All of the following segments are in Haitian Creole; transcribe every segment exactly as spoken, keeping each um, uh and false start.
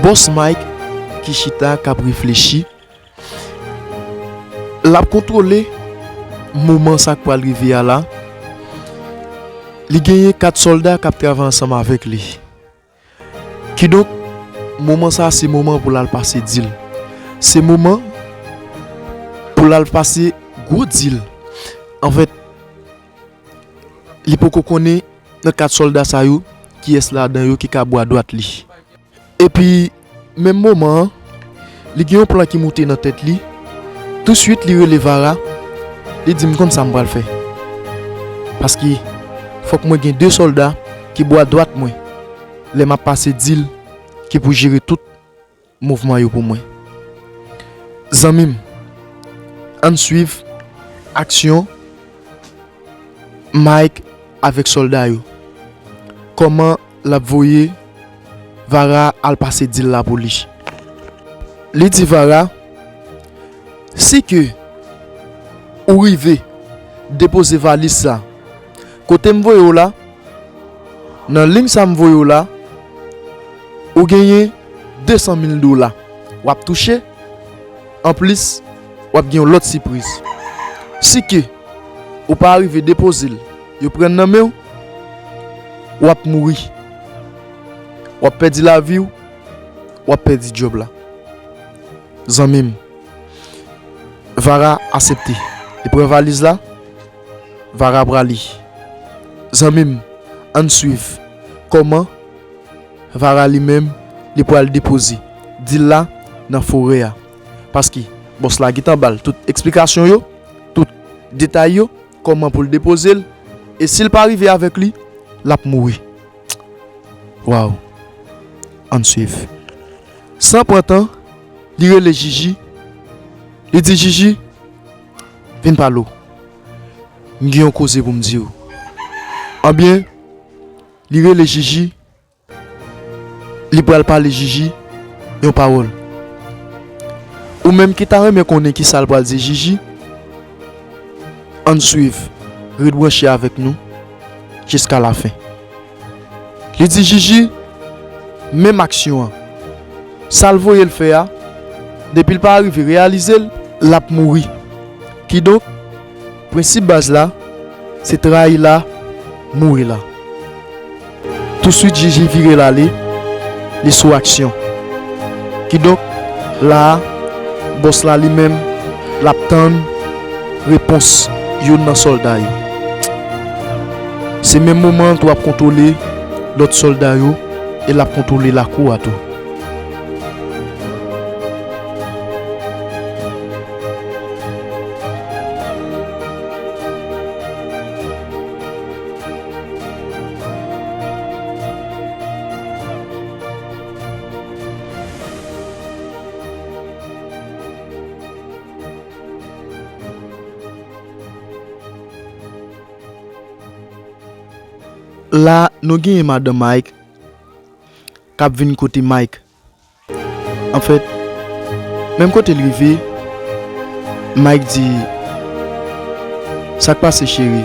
Bòs Mike ki chita k ap reflechi, l ap kontwole moman sa k pral rive a la. Li genyen kat sòlda k ap travay ansanm avèk li. Kidonk, moman sa a se moman pou l al pase dil. Se moman pou l al pase gwo dil. Anfèt, li poko konnen nan kat sòlda sa yo, kiyès ladan yo ki ka bwa dwat li. Epi, menm moman an, li gen yon plan ki moute nan tèt li. Touswit, li rele Vara, li di, "M konn sa m pral fè. Paske fòk mwen gen de sòlda ki bwa dwat mwen lè m ap pase dil ki pou jere tout mouvman yo pou mwen." Zanmi m, ann swiv aksyon Mike avèk sòlda yo. Kòman l ap voye Vara al pase dil la pou li? Li di Vara, "Si ke ou rive depoze valiz sa kote m voye w la, nan liy sa m voye w la, ou genyen de san mil dola w ap touche. Anplis, w ap gen yon lòt sipriz. Si ke ou pa rive depoze l, yo pran l nan men w, w ap mouri. W ap pèdi lavi w, w ap pèdi djòb la." Zanmi m, Vara aksepte. Li pran valiz la, Vara prale. Zanmi m, ann swiv kòman Vara li menm, li pral depoze dil la nan forè a. Paske bòs la gentan ba l tout eksplikasyon yo, tout detay yo, kòman pou l depoze l, e si l pa rive avèk li, l ap mouri. Waw. Ann swiv. San pran tan, li rele Jiji. Li di, "Jiji, vin pale w. M gen yon koze pou m di w." Anbyen, li rele Jiji, li pral pale Jiji yon pawòl. Ou menm ki ta renmen konnen ki sa l pral di Jiji, ann swiv, ret branche avèk nou jiska lafen. Li di Jiji, menm aksyon an. Sa l voye l fè a, depi l pa rive reyalize l, l ap mouri. Kidonk, prensip baz la, se trayi la, mouri la. Touswit Jiji vire l ale, li sou aksyon. Kidonk, la a, bòs la li menm, l ap tann repons youn nan sòlda yo. Se menm moman an tou ap kontwole lòt sòlda yo e l ap kontwole lakou a tou. La, nou genyen madan Mike k ap vin kote Mike. Anfèt, menm kote l rive, Mike di, "Sa k pase, cheri?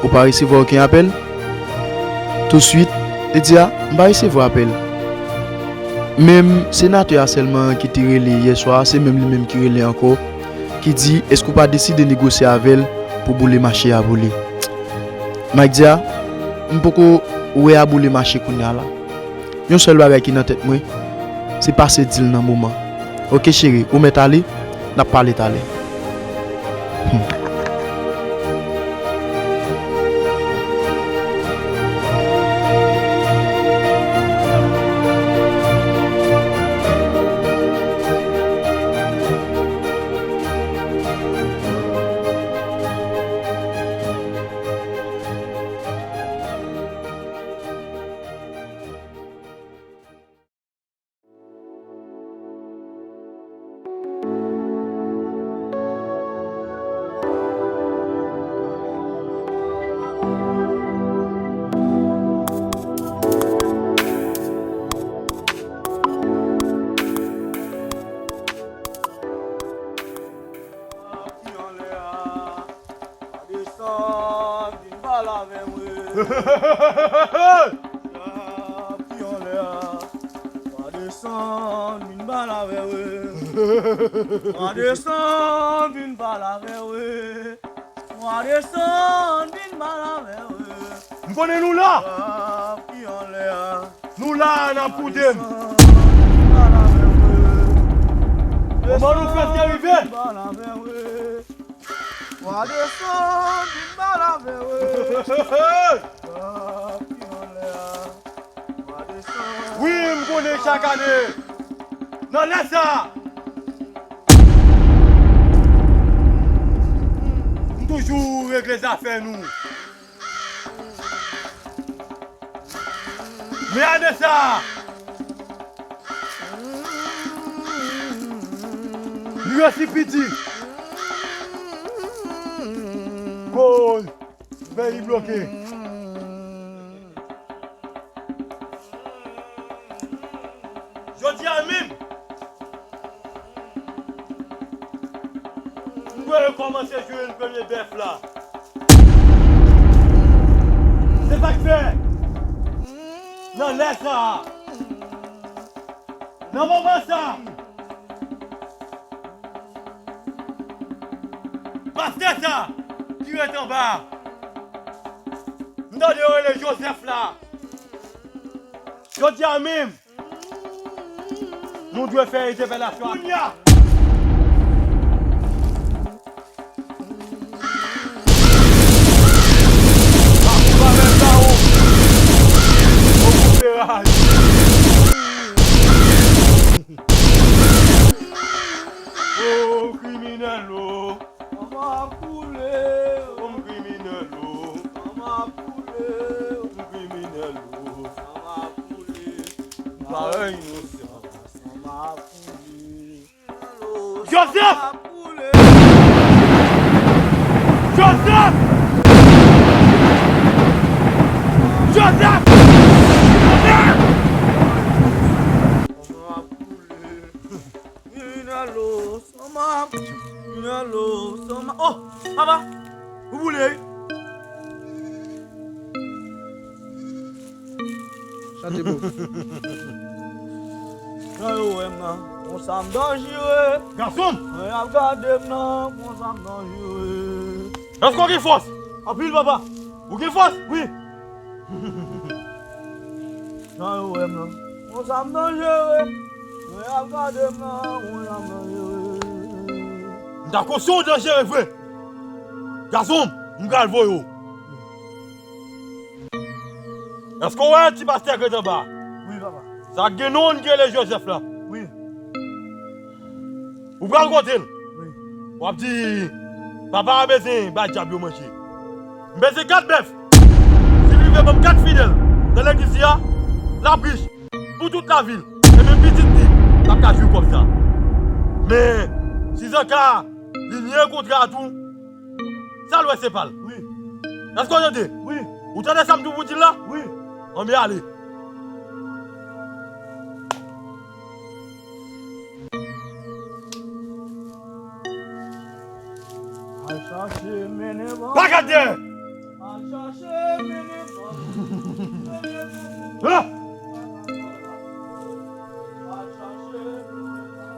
Ou pa resevwa okenn apèl?" Touswit, li di, "A, m pa resevwa apèl." Menm senatè a sèlman ki te rele yè swa a, se menm li menm ki rele ankò, ki di, "Èske w pa deside negosye avè l pou boule mache a pou li?" Mike di, "A, m poko wè a boule mache kounye a la. Yon sèl bagay ki nan tèt mwen, se pase dil nan moman. Oke, cheri, ou mèt ale, n ap pale talè." Hmm. Desann, vin pale avè mwen. Fi anlè a, pa desann. Desann, vin pale avè w. Mwa desann, vin pale avè w. Mwa desann, vin pale avè w. M konnen nou la. Sa ki anlè a. Nou la, n ap koute m. Kòman nou fè rive? Mwa desann, vin pale avè w. Wi, m konnen chak ane. Nan lè sa, m toujou regle zafè nou. Men ane sa, li resi piti. Koz peyi bloke. Jodi a menm, m dwe rekòmanse jwenn premye bèf la. Se sa k fè, nan lè sa a, nan moman sa a, pastè sa a ki ret anba a, m tande yo rele Joseph la. Jodi a menm, nou dwe fè entèpelasyon kounye a. O kriminèl o. Anba koule. O m kriminèl o. Anba koule. M kriminèl o. Anba koule. Parèy inosan. Anba koule. Joseph! Joseph! Joseph! Joseph! Kriminèl o, sanma, kriminèl o, sanma. Oh, papa, ou boule wi. Chante pou. Jan yo wè m nan, konsa m danjere. Gason m! Jan y ap gade m nan, konsa m danjere. Èske w gen fòs? Anpil, papa. Ou gen fòs? Wi. Jan yo wè m nan, konsa m danjere. Jan y ap gade m nan, konsa m danjere. M ta konsyan w danjere vre. Gason m, m pral voye w. Èske w wè ti pastè k ret anba a? Wi, papa. Sa k gen non ki rele Joseph la? Wi. Ou pral kote l? Wi. W ap di, papa a bezwen bay dyab yo manje. M bezwen kat bèf. Si l rive ban m kat fidèl nan legliz li a, l ap rich pou tout lavi l. E menm pitit li, l ap ka jwi kòb sa. Men, si zanka li nye kontra a tou, sa l wè se pa l. Wi. Èske w tande? Wi. Ou tande sa m tou pou di l la? Wi. Anben ale. Al chache mennen ban. Pa gade! Al chache mennen ban. Ah! Al chache mennen ban.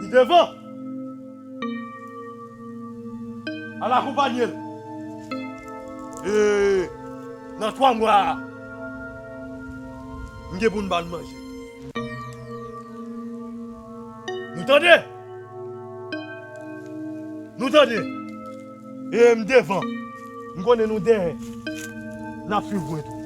Li devan. Al akonpanye l. E nan twa mwa, m gen pou n ba l manje. Nou tande? Nou tande? E m devan. M konnen nou dèyè. N ap swiv mwen tou.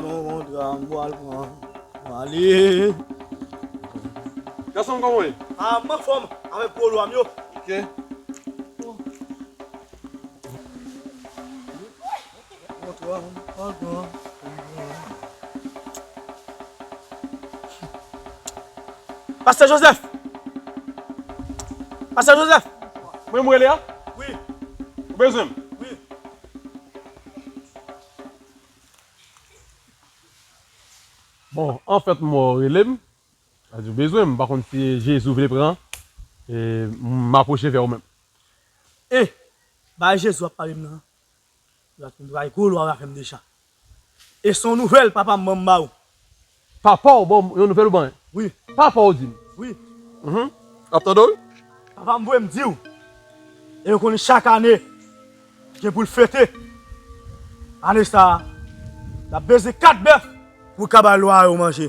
Yon kontra m pral pran. M ale. Gason m, kòman w ye? Ah, m anfòm avèk polo a m yo. Ok. Kontra m pral pran. Pastè Joseph! Pastè Joseph! Mwen m rele a? Wi. Ou bezwen m? Wi. Bon, anfèt, mwen w rele m. Sa di w bezwen m, m pa konn si Jezi w vle pran, e m apwoche vè ou menm. E, bay Jezi w ap pale m nan. Lòt moun bay gwo lwa w a fè m deja. E se yon nouvèl papa m ban m ba ou. Papa w ban w yon nouvèl ou ban mwen? Wi. Papa w di m? Wi. Mhm. Ap tande w wi. Papa m voye m di w. E yo konnen chak ane, gen pou l fete. Ane sa a, l ap beze kat bèf pou l ka bay lwa yo manje.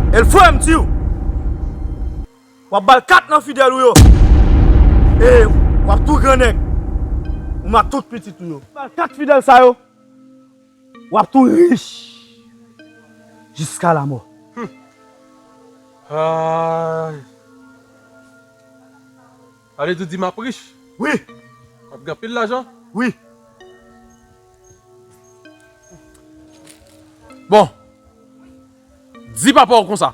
E l voye m di w, w ap ba l kat nan fidèl ou yo. E w ap tou grannèg. Ou menm ak tout pitit ou yo. Ba l kat fidèl sa yo. W ap tou rich jiska lamò. Hmm. Ay. Ale tou di m ap rich? Wi. M ap gen anpil lajan? Wi. Bon. Di papa w konsa.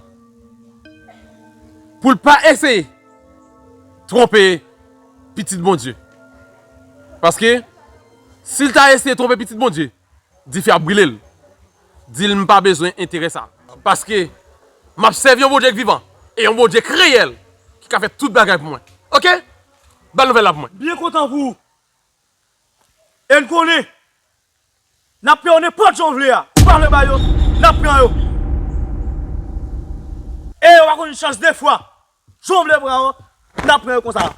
Pou l pa eseye twonpe pitit Bondye. Paske, si l ta eseye twonpe pitit Bondye, dife ap brile l. Di l m pa bezwen enterè sa. Paske, m ap sèvi yon Bondye k vivan. E yon Bondye k reyèl. Ki ka fè tout bagay pou mwen. Ok? Ba l nouvèl la pou mwen. Byen kontan pou ou. E n konnen, n ap pran yo nenpòt jan w vle a. Ou pa vle bay yo, n ap pran yo. E yo pa konn chans de fwa. Jan w vle pran yo, n ap pran yo konsa.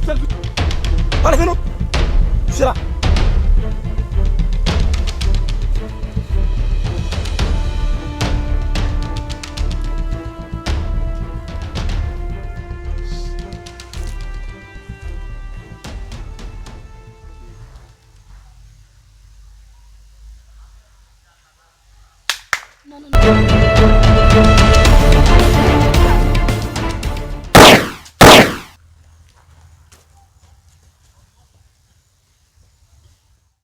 Pale, vin non. Se la. Non, non, non.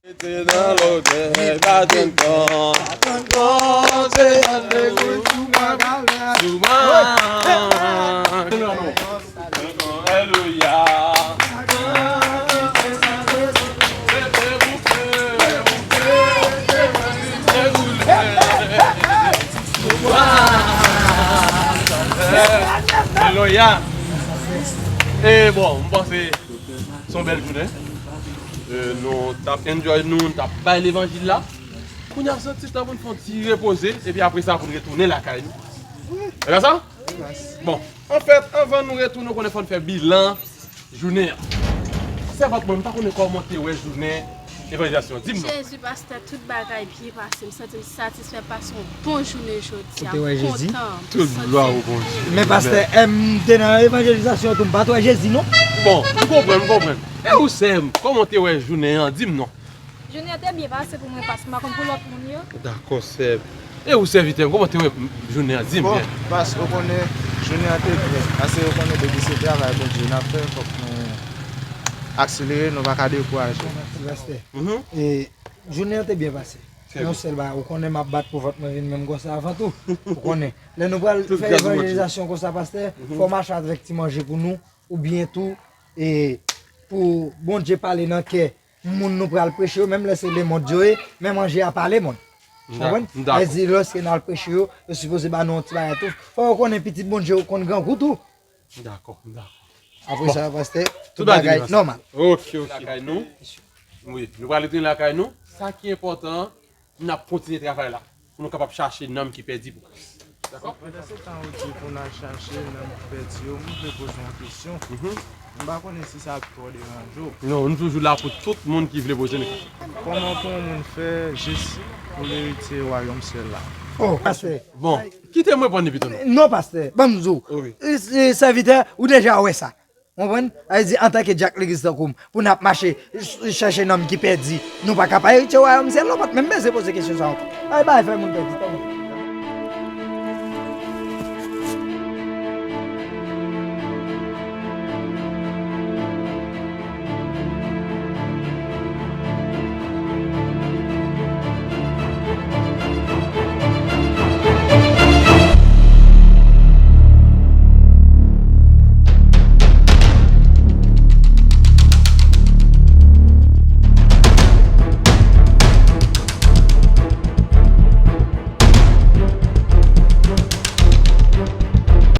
Mete nan lòdèy, pa tann kont. Pa tann kont, se yon degout sou mwen, sou mwen. Alelouya. Alelouya. E bon, m panse se yon bèl jounen. E, nou t ap enjoy nou, nou t ap bay levanjil la. Kounye a, se ti tan pou n fè yon ti repoze, epi apre sa, pou n retounen lakay nou. E pa sa? Bon, anfèt, anvan nou retounen, ou konnen fò n fè bilan jounen an. Sèvant mwen, m pa konnen kòman w te wè jounen evanjelizasyon. Di m non. Jezi, pastè, tout bagay byen pase. M santi m satisfè pase yon bon jounen jodi a. Ou te wè Jezi? M kontan. M santi m byen. Tout glwa pou Bondye. Men pastè, m te nan evanjelizasyon tou, m pa t wè Jezi non. Bon, m konprann, m konprann. E ou sè m, kòman w te wè jounen an? Di m non. Jounen an te byen pase pou mwen, pastè, m pa konn pou lòt moun yo. Dakò, sè m. E ou sèvitè m, kòman w te wè jounen an? Di m byen. Bon, pastè, ou konnen jounen an te byen. Pase ou konnen depi se travay Bondye n ap fè, fòk nou akselere, nou pa ka dekouraje. Mèsi, pastè. Mhm. E jounen an te byen pase. Trè byen. Yon sèl bagay, ou konnen m ap bat pou vant mwen vin menm konsa avan tou. Ou konnen. Lè nou pral fè evanjelizasyon konsa, pastè, fò w mache avèk ti manje pou nou, oubyen tou, e pou Bondye pale nan kè moun nou pral preche yo, menm lè se lemonn yo ye, men manje a pa lemonn. Ou konprann? Sa vle di, lòske n al preche yo, yo sipoze ba nou yon ti bagay tou. Fò yo konnen pitit Bondye yo konn grangou tou. Dakò, dakò. Apre sa, pastè, tout bagay nòmal. Ok, ok. Lakay nou. Wi, nou pral retounen lakay nou. Sa ki enpòtan, n ap kontinye travay la pou nou kapab chache nanm ki pèdi pou Kris. Dakò? Pandan se tan ou di pou n al chache nanm ki pèdi yo, m vle poze yon kesyon. Mhm. M pa konnen si sa ap twò deranje w. Non, nou toujou la pou tout moun ki vle poze nou kesyon. Kòman pou yon moun fè jis pou l eritye wayòm syèl la? Oh, pastè. Bon, kite m reponn li pito non. Non, pastè, ban m di w. Wi. E, e, sèvitè, ou deja wè sa. Ou konprann? Sa vle di, antanke dyak legliz tankou m, pou n ap mache ch-, chèche nanm ki pèdi, nou pa ka pa eritye wayòm syèl la, ou pa t menm bezwen poze kesyon sa ankò. Ay, bay fè moun pèdi, tankou.